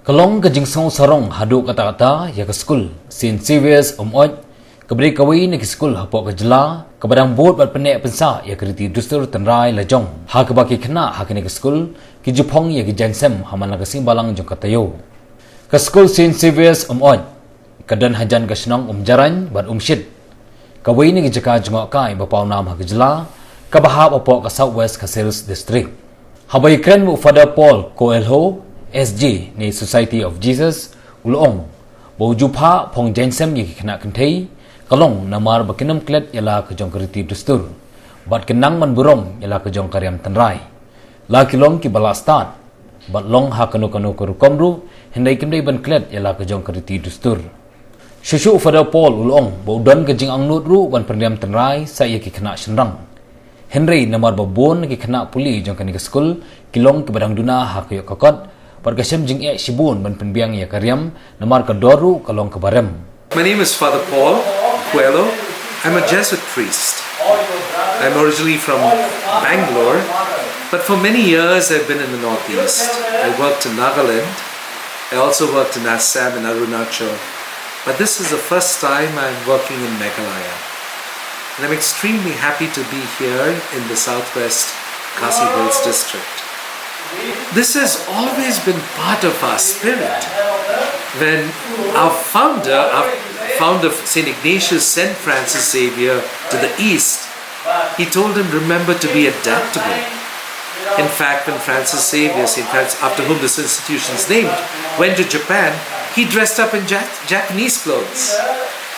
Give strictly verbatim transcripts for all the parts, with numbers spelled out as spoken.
Ka long ka jingsngew sarong haduh katta katta ïa ka skul Saint Xavier's Umoj, kaba dei kawei na ki skul hapoh ka jylla kaba dang bud bad pynneh pynsah ïa ka riti dustur tynrai lajong, ha kaba ki khynnah ha kane ka skul ki ju phong ïa ki jaiñsem ha man la ka sngi balang jong ka taïew. Ka skul Saint Xavier's Umoj ka don hajan ka shnong Umjarain bad Umshit, kawei na ki jaka jngohkai ba pawnam ha ka jylla kaba hap hapoh ka South West Khasi Hills District. Haba ïakren u Father Paul Coelho, S J ne Society of Jesus, u la ong ba u ju phah phong jaiñsem ïa ki khynnah kynthei ka long namar ba kin ym klet ïa la ka jong ka riti dustur bad kin nang man burom ïa la ka jong ka riam tynrai. La ki long kiba la stad bad long ha kano kano ka rukom ruh, hynrei kim dei ban klet ïa la ka jong ka riti dustur. Shuh shuh u Father Paul u la ong ba u don ka jingangnud ruh ban pynriam tynrai sa ïa ki khynnah shynrang. Hynrei namar ba bun ki khynnah pule jong kane ka skul ki long kiba dang duna ha ka ïoh ka kot bad ka shem jingeh shibun ban pynbiang ïa ka riam namar ka dor ruh ka long kaba rem. My name is Father Paul Coelho. I'm a Jesuit priest. I'm originally from Bangalore, but for many years I've been in the Northeast. I worked in Nagaland. I also worked in Assam and Arunachal. But this is the first time I'm working in Meghalaya. And I'm extremely happy to be here in the Southwest Khasi Hills District. This has always been part of our spirit. When our founder, our founder Saint Ignatius sent Francis Xavier to the East, he told him, "Remember to be adaptable." In fact, when Francis Xavier, Saint Francis, after whom this institution is named, went to Japan, he dressed up in Ja- Japanese clothes.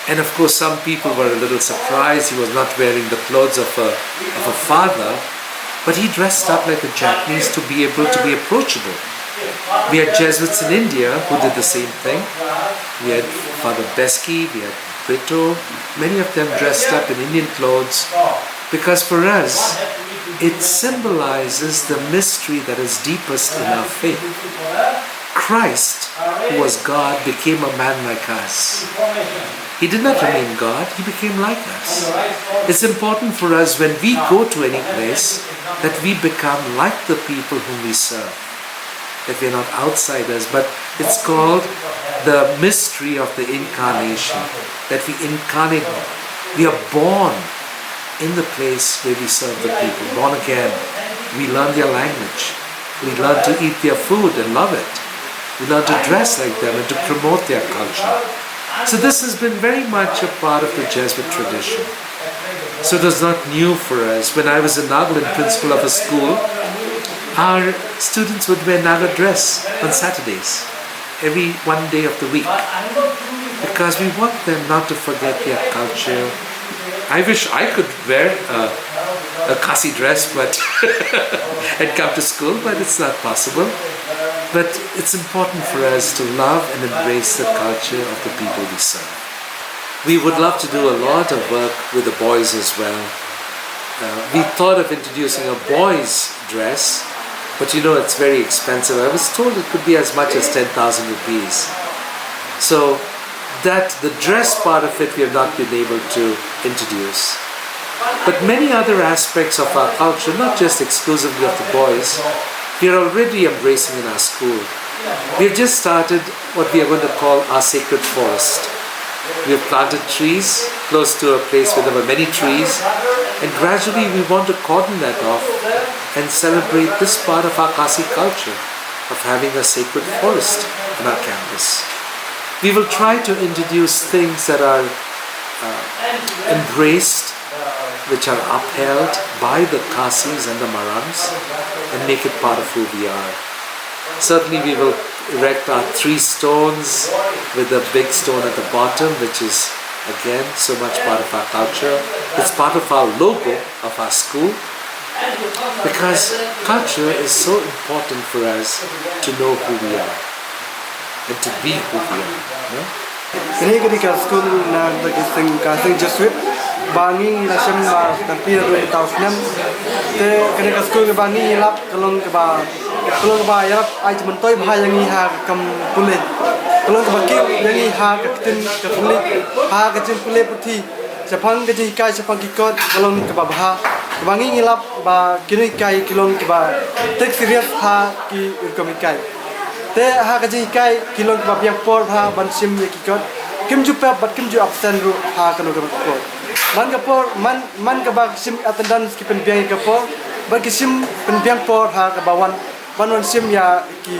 And of course, some people were a little surprised he was not wearing the clothes of a, of a father, but he dressed up like a Japanese to be able to be approachable. We had Jesuits in India who did the same thing. We had Father Besky, we had Brito, many of them dressed up in Indian clothes, because for us, it symbolizes the mystery that is deepest in our faith. Christ, who was God, became a man like us. He did not remain God, he became like us. It's important for us when we go to any place that we become like the people whom we serve, that we are not outsiders, but it's called the mystery of the incarnation, that we incarnate, we are born in the place where we serve the people, born again. We learn their language. We learn to eat their food and love it. We learn to dress like them and to promote their culture. So this has been very much a part of the Jesuit tradition. So it was not new for us. When I was in Nagaland, principal of a school, our students would wear Naga dress on Saturdays, every one day of the week, because we want them not to forget their culture. I wish I could wear a, a Khasi dress, but and come to school, but it's not possible. But it's important for us to love and embrace the culture of the people we serve. We would love to do a lot of work with the boys as well. Uh, we thought of introducing a boys' dress, but you know it's very expensive. I was told it could be as much as ten thousand rupees. So that the dress part of it we have not been able to introduce. But many other aspects of our culture, not just exclusively of the boys, we are already embracing in our school. We have just started what we are going to call our sacred forest. We have planted trees close to a place where there were many trees, and gradually we want to cordon that off and celebrate this part of our Khasi culture of having a sacred forest in our campus. We will try to introduce things that are uh, embraced, which are upheld by the Khasis and the Marans, and make it part of who we are. Certainly, we will erect our three stones with a big stone at the bottom, which is again so much part of our culture. It's part of our logo of our school, because culture is so important for us to know who we are and to be who we are. No? Kane ka dei ka skul na ka seng ka seng Jesuit ba ngi la shem ba ka phi ruh tau snem. Te kane ka skul ba ngi lap ka long kaba ka long kaba ïarap ai jingmyntoi bha ïa ngi ha ka kam pule. Ka long kaba kiew ïa ngi ha ka ktien ka pule, ha ka jingpule puthi. Shaphang ka jinghikai shaphang ki kot ka long kaba bha. Kaba ngi ngi lap ba kine hikai ki long kiba take serious ha ki rukom hikai. Te ha ka jinghikai ki long kiba biang por ha ban shim ïa ki kot. Kim ju pep bad kim ju absent ruh ha kano kano ka por. Man ka por, man, man kaba ki shim attendance ki pynbiang ïa ka por, bad ki shim pynbiang por ha kaba wan, ban wan shim ïa ki,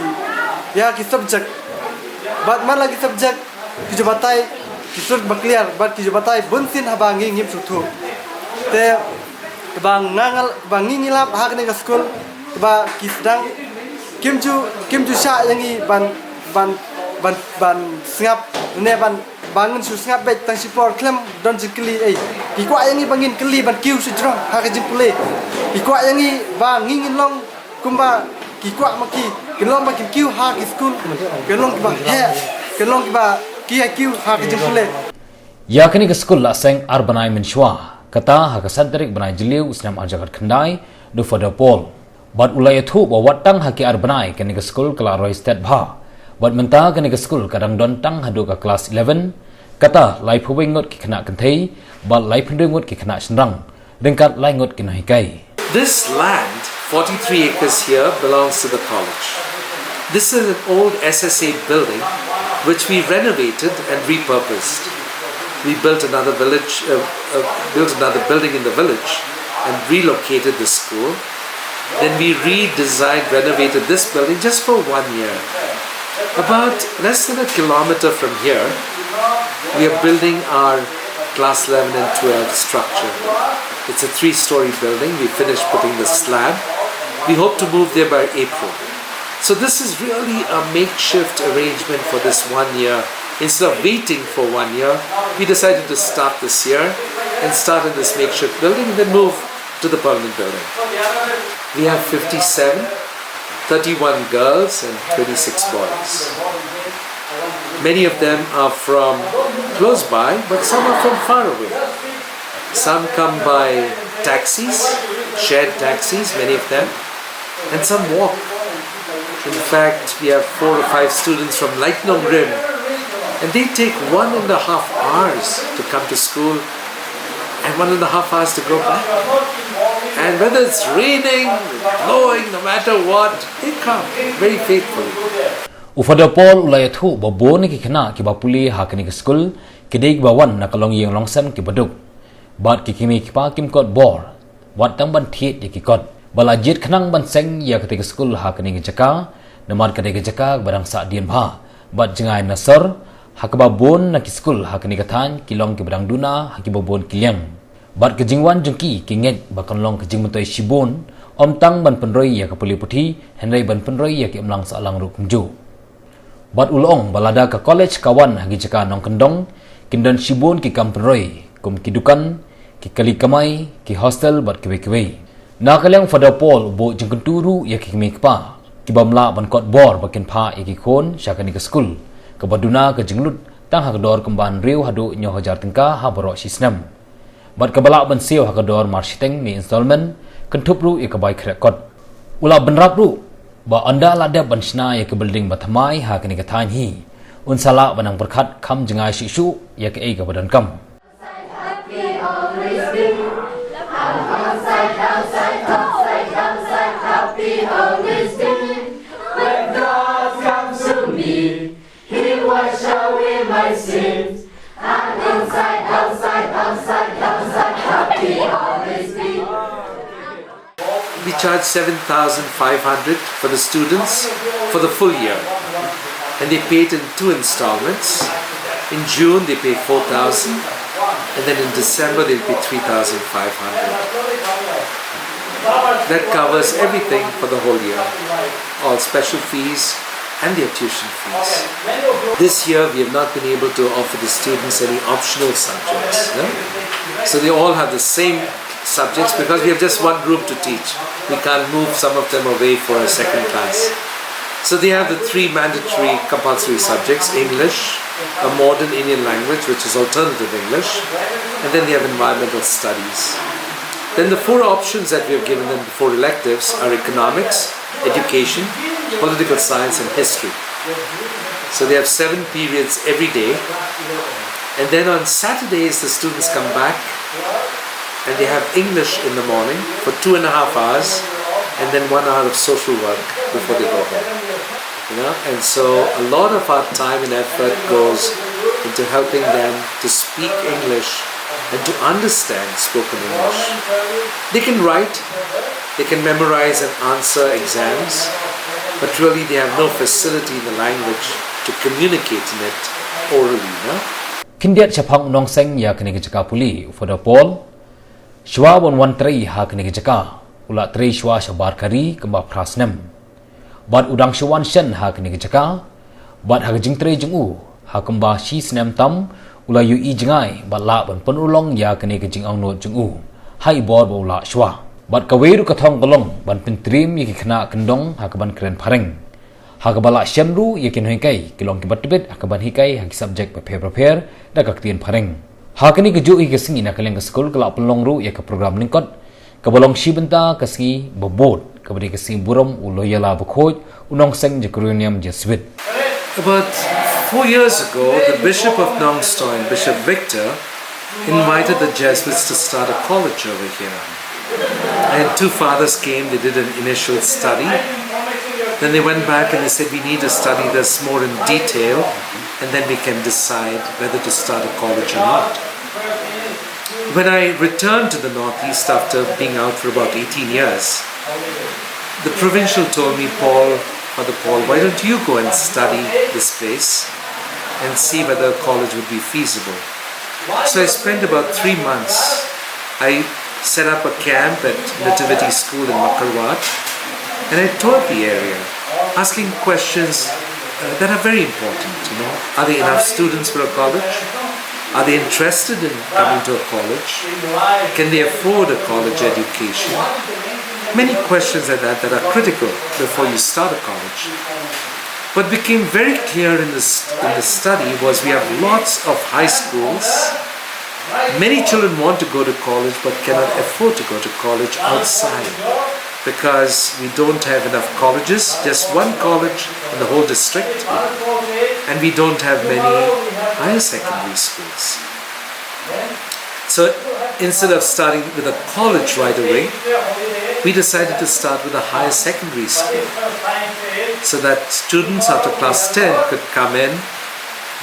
ïa ki subject. Bad man la ki subject ki ju batai ki sur ba clear, bad ki ju batai bun sien haba ngi ngim sngewthuh. Te ba nga ngal, ba ngi ngi lap ha kane ka skul, ba ki sdang, kim ju, kim ju shah ïa ngi ban, ban, ban, ban sngap, ne ban, ba ngin shu sngap beit tang shipor khlem don jingkylli ei. Ki kwah ïa ngi ba ngin kylli ban kiew shu jrong ha ka jingpule. Ki kwah ïa ngi ba ngi ngin long kumba ki kwah ma ki, kin long ba kin kiew ha ki skul, kin long kiba heh, kin long kiba ki ïa kiew ha ka jingpule. Ïa kane ka skul la seng ar bnai mynshuwa, kata ha ka san tarik bnai Jylliew u snem arhajar khatkhyndai, da u Father Paul. Bad u la ïathuh ba wat tang ha ki ar bnai kane ka skul ka la roi stet bha. Bad mynta kane ka skul ka dang don tang haduh ka klas eleven, kata laiphew wei ngut ki khynnah kynthei, bad laiphew hynriew ngut ki khynnah shynrang, ryngkat lai ngut ki nonghikai. This land, forty-three acres here, belongs to the college. This is an old S S A building which we renovated and repurposed. We built another village, uh, uh, built another building in the village and relocated the school. Then we redesigned, renovated this building just for one year. About less than a kilometer from here, we are building our class eleven and twelve structure. It's a three-story building. We finished putting the slab. We hope to move there by April. So this is really a makeshift arrangement for this one year. Instead of waiting for one year, we decided to start this year and start in this makeshift building and then move to the permanent building. We have fifty-seven, thirty-one girls and twenty-six boys. Many of them are from close by, but some are from far away. Some come by taxis, shared taxis, many of them, and some walk. In fact, we have four or five students from Laitnongrim, and they take one and a half hours to come to school and one and a half hours to go back. And whether it's raining, blowing, no matter what, they come very faithfully. U Father Paul u la ïathuh ba bun ki khynnah kiba pule ha kane ka skul ki dei kiba wan na ka longïing longsem kiba duk. Bad ki kmie ki kpa kim kot bor wat tang ban thied ïa ki kot. Ba la jied khnang ban seng ïa kata ka skul ha kane ka jaka, namar kata ka jaka ba dang sah dien bha bad jngai na sor, ha kaba bun na ki skul ha kane ka thaiñ ki long kiba dang duna ha kiba bun ki liang. Bad ka jingwan jong ki ki ngeit ba kan long ka jingmyntoi shibun, ym tang ban pynroi ïa ka pule puthi, hynrei ban pynroi ïa ka imlang sahlang ruh kumjuh. Bad u la ong ba lada ka college ka wan ha ki jaka nongkyndong, kin don shibun ki kam pynroi, kum ki dukan, ki kali kamai, ki hostel bad kiwei kiwei. Na ka liang Father Paul u buh jingkyntu ruh ïa ki kmie kpa ki bym lah ban kot bor ba kin phah ïa ki khun sha kane ka skul, kaba duna ka jinglut tang ha ka dor kumba hynriew haduh hynñiew hajar tyngka ha baroh shi snem. Bad kaba lah ban siew ha ka dor mar shiteng ne installment, kynthup ruh ïa ka bai khreh kot. U la bynrap ruh ba ynda la dep ban shna ïa ka building ba thymmai ha kane ka thaiñ hi, un sa lah ban nang pyrkhat kham jngai shuh shuh ïa kaei kaba donkam. He wash away my sins, and inside, outside, outside, outside, happy always be. We charge seven thousand five hundred for the students for the full year, and they pay it in two installments. In June, they pay four thousand, and then in December, they'll pay three thousand five hundred. That covers everything for the whole year, all special fees and their tuition fees. This year, we have not been able to offer the students any optional subjects, no? So they all have the same subjects because we have just one group to teach. We can't move some of them away for a second class. So they have the three mandatory compulsory subjects: English, a modern Indian language, which is alternative English, and then they have environmental studies. Then the four options that we have given them, the four electives, are economics, education, political science, and history. So they have seven periods every day. And then on Saturdays, the students come back and they have English in the morning for two and a half hours, and then one hour of social work before they go home. You know, and so a lot of our time and effort goes into helping them to speak English and to understand spoken English. They can write, they can memorize and answer exams, but really they have no facility in the language to communicate in it orally, no? Khyndiat shaphang u nongseng ïa kane ka jaka pule, u Father Paul, shuwa ban wan trei ha kane ka jaka, u la trei shuwa shabar ka ri kumba phra snem. Bad u dang shu wan shen ha kane ka jaka, bad ha ka jingtrei jong u, ha kumba shi snem tam, u la ïohi jngai bad lah ban pynurlong ïa kane ka jingangnud jong u, ha i bor ba u lah shuwa. Bad kawei ruh ka thong ka long ban pyntriem ïa ki khynnah kyndong ha kaban kren phareng, ha kaba lah shem ruh ïa ki nonghikai ki long kiba tbit ha kaban hikai ha ki subject bapher bapher da ka ktien phareng. Ha kane kajuh hi ka sngi na ka liang ka skul ka lah pynlong ruh ïa ka program lyngkot, kaba long shi bynta ka sngi babud, kaba dei ka sngi burom u Loyola Bakhuid, u nongseng jong ka riewniam Jesuit. About four years ago, the Bishop of Nongstoin, Bishop Victor, invited the Jesuits to start a college over here. And two fathers came, they did an initial study. Then they went back and they said, "We need to study this more in detail, and then we can decide whether to start a college or not." When I returned to the Northeast after being out for about eighteen years, the provincial told me, "Paul, Father Paul, why don't you go and study this place and see whether a college would be feasible?" So I spent about three months. I set up a camp at Nativity School in Mawkyrwat, and I toured the area, asking questions uh, that are very important. You know, are there enough students for a college? Are they interested in coming to a college? Can they afford a college education? Many questions like that that are critical before you start a college. What became very clear in this in the study was we have lots of high schools. Many children want to go to college but cannot afford to go to college outside because we don't have enough colleges, just one college in the whole district, and we don't have many higher secondary schools. So instead of starting with a college right away, we decided to start with a higher secondary school so that students after class ten could come in,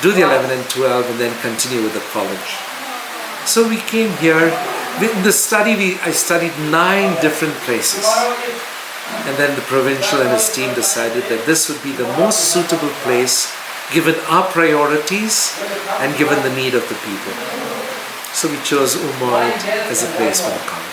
do the eleven and twelve, and then continue with the college. So we came here. In the study, we, I studied nine different places. And then the provincial and his team decided that this would be the most suitable place given our priorities and given the need of the people. So we chose Umoid as a place for the college.